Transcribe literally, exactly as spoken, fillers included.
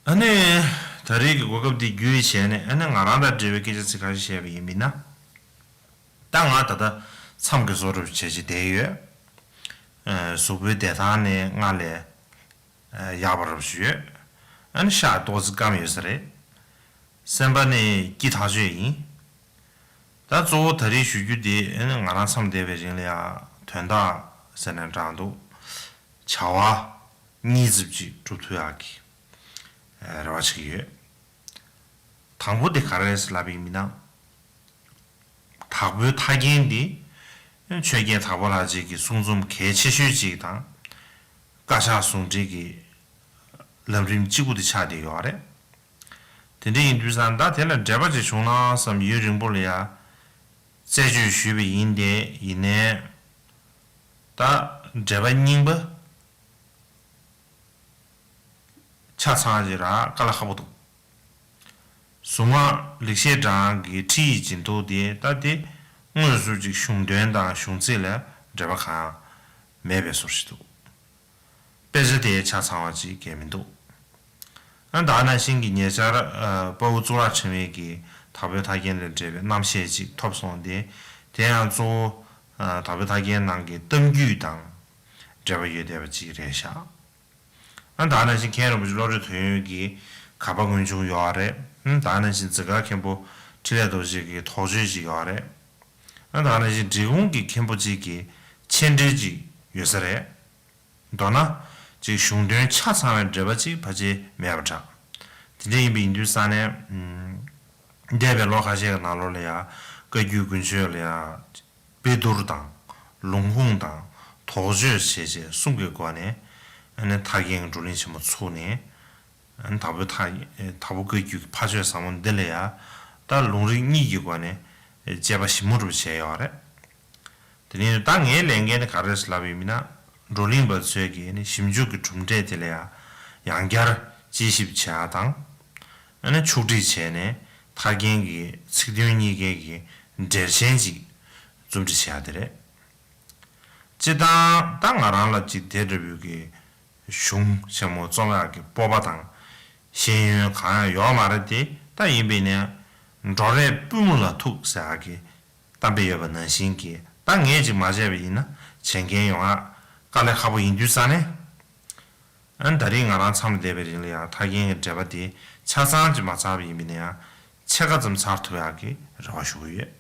ཨ་ནི། ད་རེས་ཀྱི་གོ་སྐབས་འདི་བརྒྱུད་བྱས་ནས་ཨ་ནི་ང་རང་དང་འབྲེལ་བའི་སྐད་ཆ་ཚིག་ཁ་ཤས་བཤད་པ་ཡིན་མིན་ན། ད་ང་ད་ལྟ་མཚམས་ཀྱི་བཟོ་འདྲ་བྱས་བྱས་བསྡད་ཡོད། ཨ། གཟུགས་པོའི་བདེ་ཐང་ནི་སྔར་ལས་ཨ་ཡག་པ་འདྲ་ཞིག་ཡོད། ཨ་ནི་ཤ་ཏོག་ཙི་སྐམ་ཡོད་ས་རེད། སེམས་པ་ནི་སྐྱིད་ཐག་ཆོད་ཡིན། ད་གཙོ་བོ་ད་རེས་ཞུ་རྒྱུ་དེ་ཨ་ནི་ང་རང་མཚམས་བསྡད་པའི་རིང་ལ་ཡང་དོན་དག་ཟེར་ན་འདྲ་འདུག་བྱ་བ་གཉིས་ཙམ་ཅིག་སྒྲུབ་ཐུབ་ཡག་གི་རེ་བ་བྱེད་ཀྱི་ཡོད། དང་པོ་དེ་ག་རེ་རེད་ལབ་པ་ཡིན་ན། དྭགས་པོའི་ཐར་རྒྱན་འདི་ཆོས་རྒྱལ་དྭགས་པོ་ལྷ་རྗེ་གི་གསུང་རྩོམ་གལ་ཆེ་ཤོས་ཅིག་དང་། བཀའ་ཕྱག་ཟུང་འབྲེལ་གྱི་ལམ་རིམ་གཅིག་པུ་དེ་ཆགས་བསྡད་ཡོད་རེད། དེ་འདྲ་ཡིན་དུས་ཙང་ད་དེ་ལ་འགྲེལ་པ་ཅིག་བྱུང་ན་བསམ། ཡུན་རིང་པོ་ལ་ཡ་རྩད་གཅོད་ཞུས་པ་ཡིན་ཏེ། ཡིན་ནའི་ད་འགྲེལ་པ་རྙིང་པ་ཆ་ཚང་ཅིག་རག་དཀའ་ལས་ཁག་པོ་འདུག་གཟུངས་སྔགས་ལེགས་བཤད་སྦྲང་གི་ཁྲིད་ཡིག་སྦྱིན་ཐུག་དེ་ད་དེ་དངོས་སུ་ཅིག་གཞུང་དོན་དང་གཞུང་ཚིག་ལ་འགྲེལ་པ་གང་མེད་པའི་བཟོ་ཞིག་འདུག་དཔེ་ཆ་དེ་ཆ་ཚང་བ་ཅིག་གང་མི་འདུག་ཨ། ད་ནང་བཞིན་གྱི་ཉེ་ཆར་ཨ་དཔའ་བོ་གཙུག་ལག་ཕྲེང་བའི་གི་དྭགས་པོའི་ཐར་རྒྱན་ལས་འབྲེལ་བའི་རྣམ་བཤད་ཅིག་ཐོབ་སོང་སྟེ། དེ་ཡང་གཙོ་བོ་ཨ་དྭགས་པོའི་ཐར་རྒྱན་ནང་གི་གཏམ་རྒྱུད་དང་འབྲེལ་བ་ཡོད་བསྡད་པ་ཅིག་རེད་ཤག་ཨ། ད་ནང་བཞིན་མཁན་རིན་པོ་ཆེ་བློ་གྲོས་དོན་ཡོད་ཀྱི་གར་པ་མངོན་ཆུང་ཡོད་རེད། ཨ། ད་ནང་བཞིན་འཛི་སྒར་མཁན་པོ་འཕྲིན་ལས་རྡོ་རྗེ་གི་དོགས་གཅོད་ཅིག་ཡོད་རེད། ཨ། ད་ནང་བཞིན་འབྲི་གུང་གི་མཁན་པོ་ཅིག་གི་མཆན་འགྲེལ་ཅིག་ཡོད་ས་རེད། མདོར་ན་ཅིག་གཞུང་དོན་ཆ་ཚང་བའི་འགྲེལ་པ་ཅིག་ཕལ་ཆེར་མེད་པ་འདྲ། དེ་འདྲ་ཡིན་པ་ཡིན་དུས་ཙང་ནས། ཨ། འདས་པའི་ལོ་ཁ་ཤས་ཀྱི་ནང་ལོགས་ལ་ཡང་བཀའ་བརྒྱུད་དགུན་ཆོས་ལ་ཡང་། དཔེ་བསྡུར་དང་། ལུང་ཁུངས་དང་། དོགས་གཅོད་བྱས་བྱས་གསུམ་གྱི་སྒོ་ནས། ཨ་ནི་ཐར་རྒྱན་གྱི་བགྲོ་གླེང་ཆེན་མོ་ཚུགས་ནས། ཨ་ནི་དྭགས་པོའི་ཐར། དྭགས་པོ་བཀའ་བརྒྱུད་ཀྱི་ཕ་ཆོས་ཟབ་མོ་འདི་ལ་ཡང་། ད་ལུང་རིགས་གཉིས་ཀྱི་སྒོ་ནས་དཔྱད་པ་ཞིབ་མོ་རུ་བྱས་ཡོད་རེད། དེ་ནས་ད་ངའི་ལས་འགན་དེ་ག་རེ་རེད་ལབ་ཡོད་མིན་ན། བགྲོ་གླེང་པ་ཚོས་ཀྱིས་ནི་ཞིབ་འཇུག་གི་གྲུབ་འབྲས་དེ་ལ་ཡང་ཡང་བསྐྱར་དཔྱད་ཞིབ་བྱེད་ཡག་དང་། ཨ་ནི་ཕྱོགས་སྒྲིག་བྱས་ནས་ཐར་རྒྱན་གྱི་ཚིག་དོན་གཉིས་ཀའི་གི་འགྲེལ་ཆེན་ཅིག་རྩོམ་སྒྲིག་བྱེད་ཡག་དེ་རེད། སྤྱིར་བཏང་ད་ང་རང་ལ་ཅིག་དེ་འདྲ་བོའི་གི་གཞུང་ཆེན་མོ་རྩོམ་ཡག་གི་སྤོབས་པ་དང་ཤེས་ཡོན་གང་ཡང་ཡོད་མ་རེད་དེ། ད་ཡིན་པས་ན་འགྲོ་རས་པུས་མོ་ལ་ཐུག་ཟེར་ཡག་གི་གཏམ་དཔེ་ཡོད་པ་ནང་བཞིན་གྱི། ད་ངས་ཅིག་མ་བྱས་པ་ཡིན་ན་བྱེད་མཁན་ཡོང་ཡག་དཀའ་ལས་ཁག་པོ་ཡིན་དུས་ཙང་ནས། ཨ་ནི་ད་རེས་ང་རང་མཚམས་ལ་བསྡད་པའི་རིང་ལ་ཡང་ཐར་རྒྱན་གྱི་འགྲེལ་པ་དེ་ཆ་ཚང་ཅིག་མ་ཚར་བ་ཡིན་པས་ན་ཡང་ཕྱེད་ཀ་ཙམ་ཚར་ཐུབ་ཡག་གི་རེ་བ་ཞུ་གི་ཡོད།